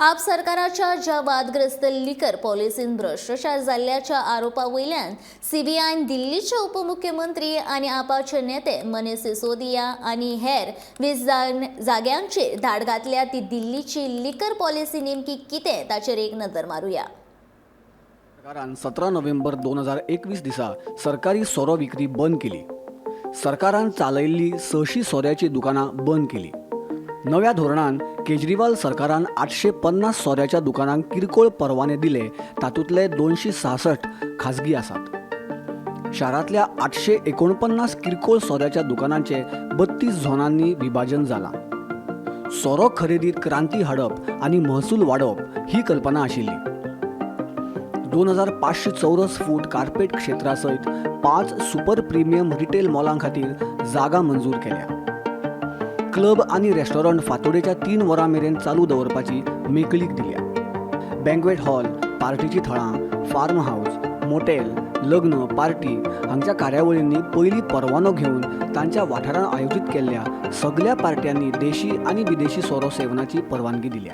आप सरकाराच्या ज्या वादग्रस्त लिकर पॉलिसीन भ्रश्टाचार जाल्ल्याच्या आरोपा वयल्यान सीबीआयन दिल्लीचे उपमुख्यमंत्री आनी आपाचे नेते मनीष सिसोदिया आनी हेर 20 जाग्यांचेर धाड घातल्या ती दिल्लीची लिकर पॉलिसी नेमकी कितें ताचेर एक नदर मारुया. सरकारान 17 नोव्हेंबर 2021 दिसा सरकारी सोरो विक्री बंद केली. सरकारान चालयल्ली 600 सोऱ्याची दुकानां बंद केली. नव्या धोरणान केजरीवाल सरकारान 850 सोऱ्याच्या दुकानांक किरकोळ परवाने दिले, तातूंतले 266 खाजगी आसात. शारांतल्या 849 किरकोळ सोऱ्याच्या दुकानांचे 32 झोनांनी विभाजन जालां. सोरो खरेदीत क्रांती हाडप आनी महसूल वाडोवप ही कल्पना आशिल्ली. 2500 चौरस फूट कार्पेट क्षेत्रा सयत 5 सुपर प्रिमियम रिटेल मॉलां खातीर जागा मंजूर केल्या. क्लब आनी रेस्टॉरंट फांतोडेच्या 3 वरां मेरेन चालू दवरपाची मेकळीक दिल्या. बँक्वेट हॉल, पार्टीची थळां, फार्म हावज, मोटेल, लग्न पार्टी हांगच्या कार्यावळींनी पयलीं परवानो घेवन तांच्या वाठारांत आयोजीत केल्ल्या सगल्या पार्ट्यांनी देशी आनी विदेशी सोरो सेवनाची परवानगी दिल्या.